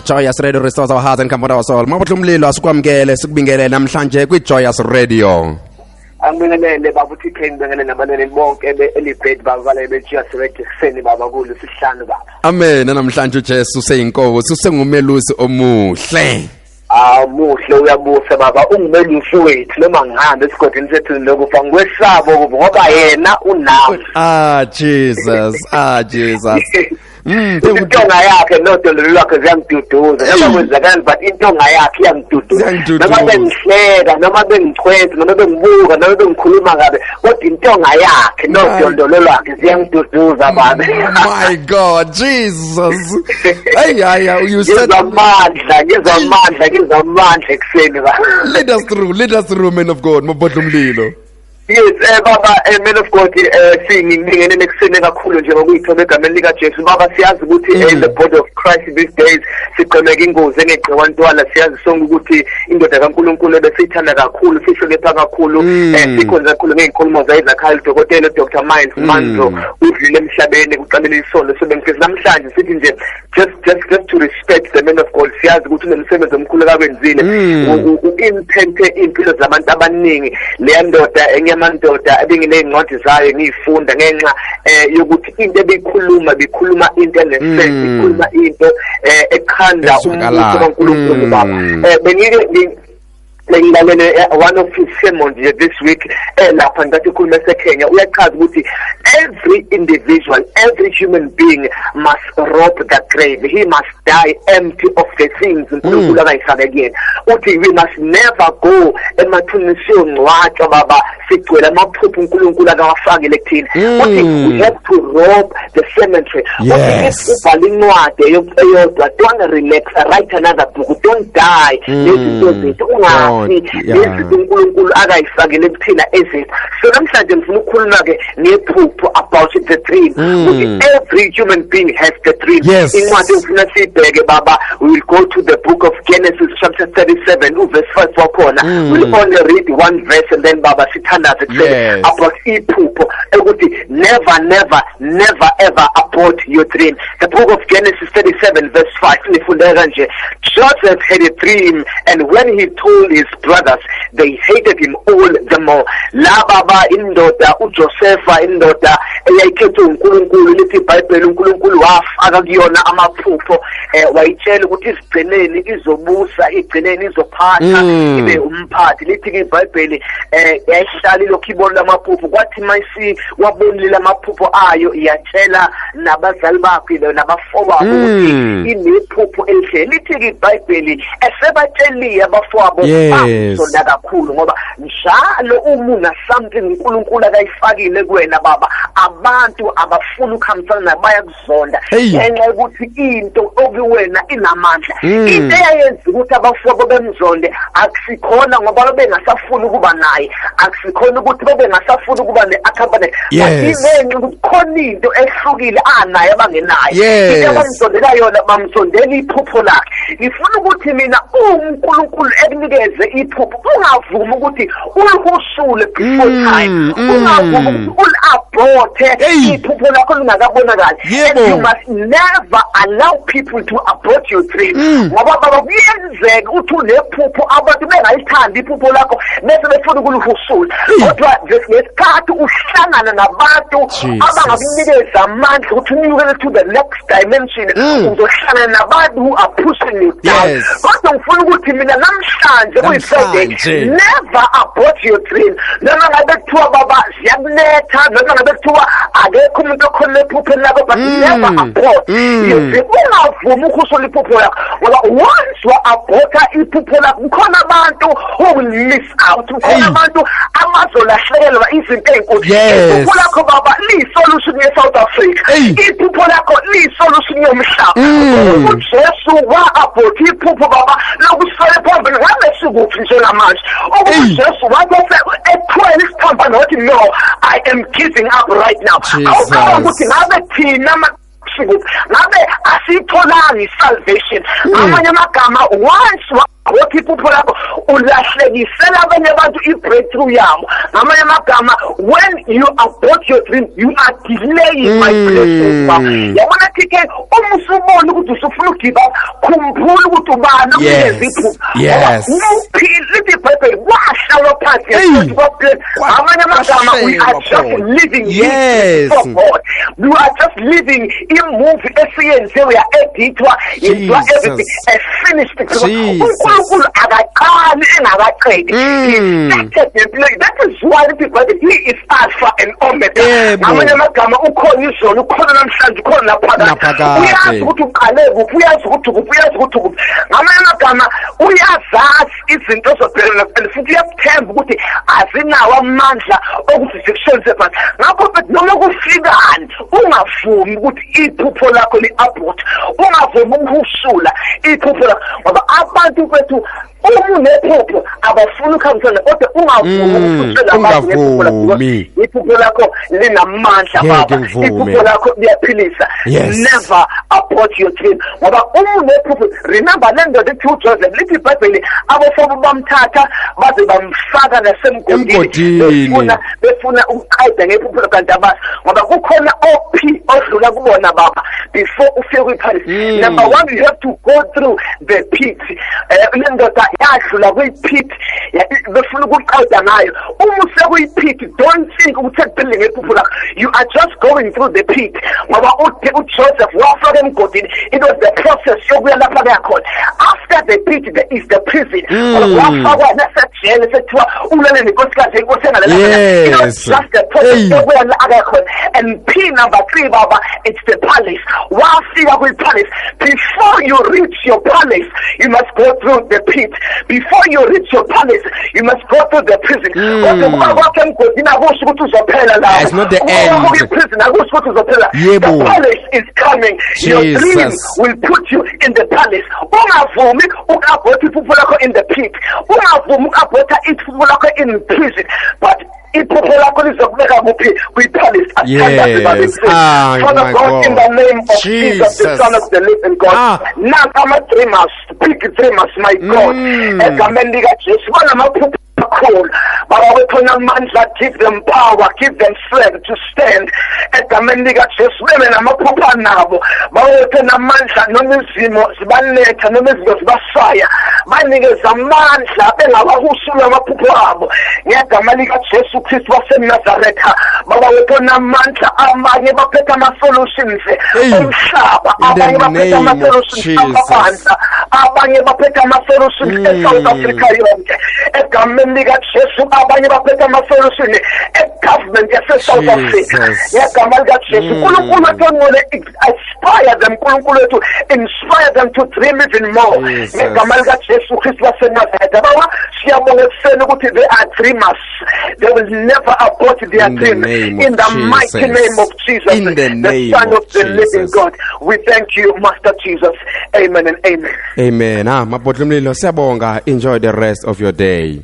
Joyous Radio restores our hearts and comfort our soul. Mabodla umlilo, asikwamkele, sikubingelele namhlanje kwi-Joyous Radio. Angibingelele, baba uTK, ngibingelele nabalaleli bonke be-Elevate, baba, balele be-Joyous Radio ekuseni, baba, kulesihlanu, baba. Amen. Namhlanje uJesu useyinkosi, usengumelusi omuhle. Ah, muhle, uyabusa, baba, ungumelusi wethu. Noma ngihambe esigodini sethu lokufa, ngikwesaba ukuba ngoba yena unami. Ah, Jesus, ah, Jesus. Intonga yakhe nodondolo lwakhe ziyangiduduza noma kwenzakani, but intonga yakhe iyangiduduza. Ziyangiduduza. Noma bengihleka, noma bengichwetha, noma bengibuka, noma bengikhuluma kabi, kodwa intonga yakhe nodondolo lwakhe ziyangiduduza, baba. My God, Jesus. Hey, hey, you said Ngizwa amandla, ngizwa amandla, ngizwa amandla ekuseni, baba. Lead us through, lead us through, man of God, Mabodla umlilo. Yes, baba, man of God, singibingelele ekuseni kakhulu nje ngokuyithoba egameni lika Jesu. Baba, siyazi ukuthi in the body of Christ these days sigqemeka ingozi engeqiwa ntwala. Siyazi sonke ukuthi indoda kaNkulunkulu ebesiyithanda kakhulu, sihlonipha kakhulu, sikhonza kakhulu ngey'nkulumo zayo zakhaya, udokotela Dr. Myles Munroe, udlule emhlabeni kuqaleni isonto. So bengifisa namhlanje sithi nje just to respect the man of God. Siyazi ukuthi unomsebenzi omkhulu akawenzile, u-impacte iy'mpilo zabantu abaningi. Leya ndoda enye yamandoda ebinginey'ncwadi zayo ngiyifunda ngenxa yokuthi into ebikhuluma, bikhuluma into enesense, ikhuluma into ekhanda Ezwakalayo. Umbuso kaNkulunkulu, baba. Bengike bengilalele one of his sermons nje this week, lapha ngicathi ikhuluma eseKenya, uyachaza ukuthi every individual, every human being must rob the grave. He must die empty of the things uNkulunkulu akayifake kuyena. Uthi we must never go emathuneni siyongcwatshwa, baba, sigcwele amaphupho uNkulunkulu akawafakile kuthina. Uthi we have to rob the cemetery. Uthi if ubhala incwadi eyodwa, don't relax, write another book. Don't die nezinto zethu, ungafi nezinto uNkulunkulu akayifakile kuthina ezethu. So namhlanje ngifuna ukukhuluma ke ngephupho, about the dream, ukuthi every human being has the dream. Incwadi engifuna siyibheke, baba, we will go to the book of Genesis chapter 37, uverse 5 wakhona. We'll only read one verse and then, baba, sithandaze kuseni about iphupho, ukuthi never, never, never ever abort your dream. The book of Genesis 37 verse 5 nifundeka kanje: "Joseph had a dream, and when he told his brothers, they hated him all the more." La, baba, indoda uJosepha, indoda eyayikhethwe uNkulunkulu, lithi iBhayibheli uNkulunkulu wafaka kuyona amaphupho, wayitshela ukuthi isigcineni izobusa, igcineni izophatha, ibe umphathi. Lithi ke iBhayibheli yayihlala ilokhu ibona amaphupho. Kwathi mayisi wabonile amaphupho ayo, yatshela nabazali bakhe nabafowabo ukuthi inephupho elihle. Lithi ke iBhayibheli esebatshelile abafowabo, bamzonda kakhulu, ngoba njalo uma una something uNkulunkulu akayifakile kuwena, baba, abantu abafuna ukuhambisana nayo, bayakuzonda ngenxa yokuthi into okuwena inamandla. Into eyayenza ukuthi abafowabo bemzonde akusikhona ngoba bengasafuni ukuba naye, akusikhona ukuthi bebengasafuni ukuba ne-accompany, but ingenxa ukuthi khona into ehlukile anayo abangenayo. Into abamzondela yona, bamzondela iphupho lakhe. Ngifuna ukuthi mina, uNkulunkulu ekunikeze iphupho, ungavumi ukuthi ulihusule before time, ungavumi ukuthi uli-aborte iphupho lakho lingakabonakali. And you must never allow people to abort your dream, ngoba, baba, kuyenzeka ukuthi unephupho, abantu bengalithandi iphupho lakho bese befuna ukulihusula. Kodwa ngesikhathi uhlangana nabantu abangakunikeza amandla ukuthi unyukele to the next dimension, uzohlangana nabantu who are pushing you down. Kodwa ngifuna ukuthi mina namhlanje kuyi-Friday, Namhlanje. never abort your dream. Noma ngabe kuthiwa, baba, ziyakunetha, noma ngabe kuthiwa akekho umuntu okhona ephupheni lakho, but never abort your dream. Ungavumi ukuhusula iphupho lakho, ngoba once wa-aborta iphupho lakho, kukhona abantu who will miss out, kukhona abantu abazolahlekelwa izinto ey'nkulu. Iphupho lakho, baba, liyi-solution ye-South Africa. Iphupho lakho liyi-solution yomhlaba. UJesu wa-aborta iphupho, baba, lokusele phambili, ngabe sikuphi njengamanje? Ukuthi uJesu wabe ethwele isiphambano, wathi, "No, I am giving up right now." Jesus. Awucabanga ukuthi ngabe thina Sikuphi ngabe asitholanga salvation? Amanye amagama, once wathi iphupho lakho, ulahlekisela abanye abantu i-breakthrough yabo. Ngamanye amagama, when you abort your dream, you are delaying my blessings, baba. Yabona TK, uma usubona ukuthi usufuna uku-give up, khumbula ukuthi ubani okunikeza iphupho. Lithi iBhayibheli kwahlalwa phansi. Amanye amagama, we are just living for God. We are just living i-movie esiyenziwe, ya-edithwa, yenziwa everything, a finished. uNkulunkulu akaqali engakaqedi. He started nempilo. That is why lithi iBhayibheli, he is Alpha and Omega. Ngamanye amagama, ukhona izolo, ukhona namhlanje, ukhona naphakade. Uyazi ukuthi uqale kuphi, uyazi ukuthi kuphi, uyazi ukuthi kuphi. Ngamanye amagama, uyazazi izinto ozobhekana and futhi uyakuthemba ukuthi azinawo amandla okuthi zikushonise phansi. Ngakho noma kufikani, ungavumi ukuthi iphupho lakho li-abort, ungavumi ukuhusula iphupho lakho, ngoba abantu bethu uma unephupho abafuni ukuhambisana, kodwa ungavumi ukuhusula abantu ngephupho lakho. Iphupho lakho linamandla, baba. Iphupho lakho liyaphilisa. Never abort your dream, ngoba uma unephupho, remember le ndoda ethi uJoseph, lithi iBhayibheli abafowabo bamthatha baze bamfaka nasemgodini, befuna ukuqeda ngephupho, kanti abazi, ngoba kukhona o-P odlula kubona, baba, before ufike kwi-palace. Number one, you have to go through the pit. Le ndoda yadlula kwi-pit, befuna ukuqeda ngayo. Uma usekuyi-pit, don't think ukuthi ekuphelele ngephupho lakho. You are just going through the pit, ngoba uJoseph wafaka emgodini. It was the process yokuya lapha kuyakhona. After the pit there is the prison. Wafakwa nasejele, sekuthiwa ulele nenkosikazi yenkosi engalela. It was just the process yokuya la akakhona. And P number 3, baba, it's the palace. Wafika kwi-palace. Before you reach your palace, you must go through the pit. Before you reach your palace, you must go through the prison. Kodwa ukuba kwakho emgodini akusho ukuthi uzophela lapho. It's not the end. Prison akusho ukuthi uzophela. The palace is coming. Your dream will put you in the palace. Ungavumi uku-abort iphupho lakho in the pit. Ungavumi uku-aborta iphupho lakho in prison. But iphupho lakho lizokubeka kuphi? Kwi-palace. Yes. Father God, in the name of Jesus, the Son of the living God, nanka ama-dreamers, big dreamers, my God, egameni likaJesu, banamaphupho amakhulu, baba wethu onamandla. Give them power, give them strength to stand egameni likaJesu. Bebe namaphupho nabo, baba wethu onamandla. Noma izimo zibaletha, noma izinto zibasaya, banikeza amandla bengawahusula amaphupho abo ngegama likaJesu Kristu waseNazaretha, baba wethu onamandla. Abanye baphethe ama-solutions omhlaba, abanye baphethe ama-solutions amabandla, abanye baphethe ama-solutions e-South Africa yonke egameni likaJesu. Abanye baphethe ama-solution e-government yase-South Africa ngegama likaJesu. Nkulunkulu wethu ongcwele, inspire them. Nkulunkulu wethu, inspire them to dream even more ngegama likaJesu Kristu waseNazaretha. Baba, siyabonga ekuseni ukuthi they are dreamers. They will never abort their dream, in the mighty name of Jesus, in the Son of the living God. We thank you, Master Jesus. Amen and amen. Amen. Mabhodla Umlilo, siyabonga. Enjoy the rest of your day.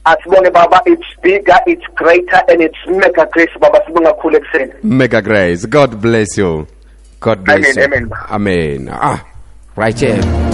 Asibonge, baba. It's bigger, it's greater, and it's mega grace, baba. Sibonga kakhulu ekuseni. Mega grace. God bless you. God bless Amen, you. Amen. Amen. Right here.